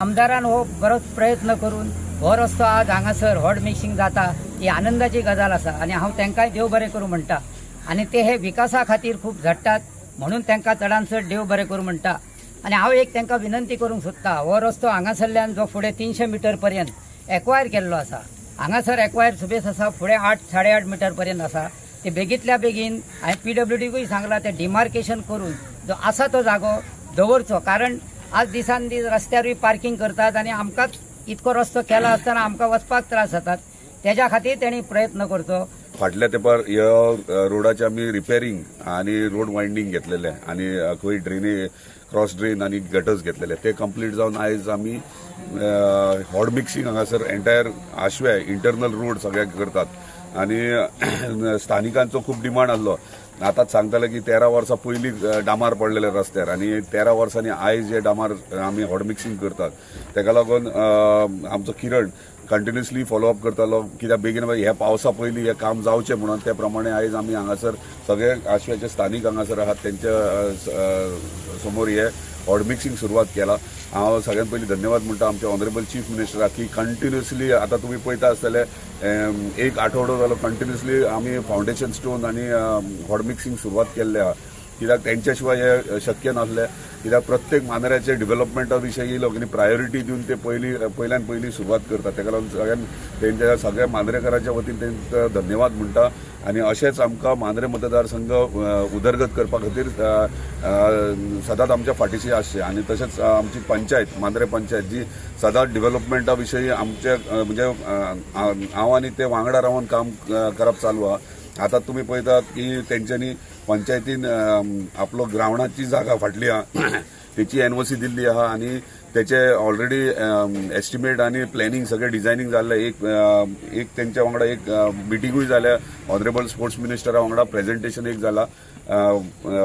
आमदारान हो बरोच प्रयत्न करून हो रस्तो आज हांगासर हॉट मिक्सिंग जाता ही आनंदाची गजाल आसा आनी हांव तांकांय देव बरें करूं म्हणटा आनी ते हे विकासा खातीर खूब झडटात म्हणून तांकां चडान चड देव बरें करूं म्हणटा। आनी हांव एक तांकां विनंती करूंक सोदता, हो रस्तो हांगासरल्यान जो फुडें 300 मिटर पर्यंत एक्वायर केल्लो आसा, हांगासर एक्वायर सुबेस आसा, फुडें 8 साडे 8 मिटर पर्यंत आसा, ते बेगींतल्या बेगीन हांवें पीडब्ल्यूडीकूय सांगलां ते डिमार्केशन करून जो आसा तो जागो दवरचो, कारण आज दिसान दीस रस्त्यारूय पार्किंग करतात आनी आमकांच इतको रस्तो केला आसतना आमकां वचपाक त्रास जातात, तेज्या खातीर तेणी प्रयत्न करचो। फाटल्या तेंपार ह्या रोडाचे आमी रिपेरींग आनी रोड वायंडींग घेतलेले आनी खंय ड्रेने क्रॉस ड्रेन आनी गटर्स घेतलेले ते कंप्लीट जावन आयज आमी हॉट मिक्सिंग हांगासर एंटायर आशव्या इंटरनल रोड सगळ्याक करतात आनी स्थानिकांचो खूब डिमांड आसलो। आतांच सांगताले की 13 वर्सां पयलीं डामार पडलेले रस्त्यार आनी 13 वर्सांनी आयज हे डामार आमी हॉट मिक्सिंग करतात, तेका लागून आमचो किरण कंटिन्युअसली फॉलोअप करतालो कित्याक बेगीन ह्या पावसा पयलीं हें काम जावचें म्हणून। त्या प्रमाणे आयज आमी हांगासर सगळे आशव्याचे स्थानीक हांगासर आहात तेंच्या समोर हे हॉट मिक्सिंग सुरवात केला। हांव सगळ्यात पयलीं धन्यवाद म्हणटा आमच्या ऑनरेबल चीफ मिनिस्टराक की कंटिन्युअसली आतां तुमी पळयता आसतले एक आठवडो जालो कंटिन्युअसली आमी फावंडेशन स्टोन आनी हॉट मिक्सिंग सुरवात केल्ले आहा, कित्याक तेंच्या शिवाय हें शक्य नासलें, कित्याक प्रत्येक मांद्र्याचे डेव्हलपमेंटा विशयी लोकांनी प्रायोरिटी दिवन ते पयल्यान पयलीं सुरवात करतात। तेका लागून सगळ्यान तेंच्या सगळ्या मांद्रेकारांच्या वतीन तेंकां धन्यवाद म्हणटा आनी अशेंच आमकां मांद्रे मतदारसंघ उदरगत करपा खातीर सदांच आमच्या फाटीशी आसचे आनी तशेंच आमची पंचायत मांद्रे पंचायत जी सदांच डेव्हलपमेंटा विशयी आमचे म्हणजे हांव आनी ते वांगडा रावन काम करप चालू आहा। आतां तुमी पळयतात की तेंच्यांनी पंचायतीन आपलो ग्रावंडाची जागा फाटली आहा तेची एनओसी दिल्ली आहा आनी तेचे ऑलरेडी एस्टिमेट आनी प्लॅनिंग सगळें डिझायनींग जाल्लें। एक तेंच्या वांगडा एक मिटिंगूय जाल्या ऑनरेबल स्पोर्ट्स मिनिस्टरा वांगडा प्रेजेंटेशन एक जाला,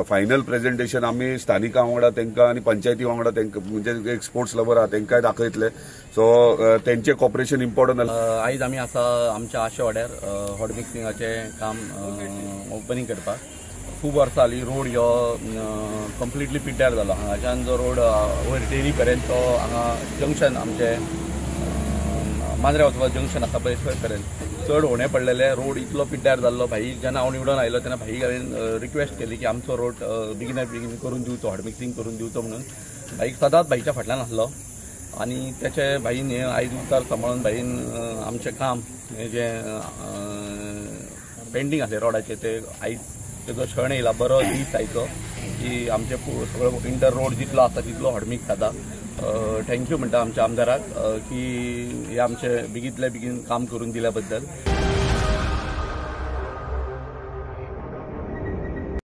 फायनल प्रेजेंटेशन आमी स्थानिकां वांगडा तेंकां आनी पंचायती वांगडा तेंकां म्हणजे एक स्पोर्ट्स लवर आहा तेंकांय दाखयतले, सो तेंचें कॉपरेशन इम्पॉर्टंट। आयज आमी आसा आमच्या आशे वाड्यार हॉट मिक्सिंगाचें काम ओपनींग करपाक। खूब वर्सां जाली रोड ह्यो कंप्लिटली पिड्ड्यार जालो, हांगाच्यान जो रोड वयर डेरी पर्यंत तो हांगा जंक्शन आमचें मांद्र्या वचपाक जंक्शन आसा पळय थंय पर्यंत चड होणे पडलेले, रोड इतलो पिड्ड्यार जाल्लो। भाई जेन्ना हांव निवडून आयलो तेन्ना भाई हांवें रिक्वेस्ट केली की आमचो रोड बेगिना बेगीन करून दिवचो, हॉट मिक्सिंग करून दिवचो म्हणून। भाईक सदांच भाईच्या फाटल्यान आसलो आनी तेचे भाईन हें आयज उतार सांबाळून भाईन आमचें काम हें जें पेंडींग आसलें रोडाचें तें आयज तेजो क्षण येयला, बरो दीस आयचो की आमचे सगळो इंटर रोड जितलो आसा तितलो हॉटमिक्स जाता। Thank you म्हणटा आमच्या आमदाराक की हे आमचे बेगींतले बेगीन काम करून दिल्या बद्दल।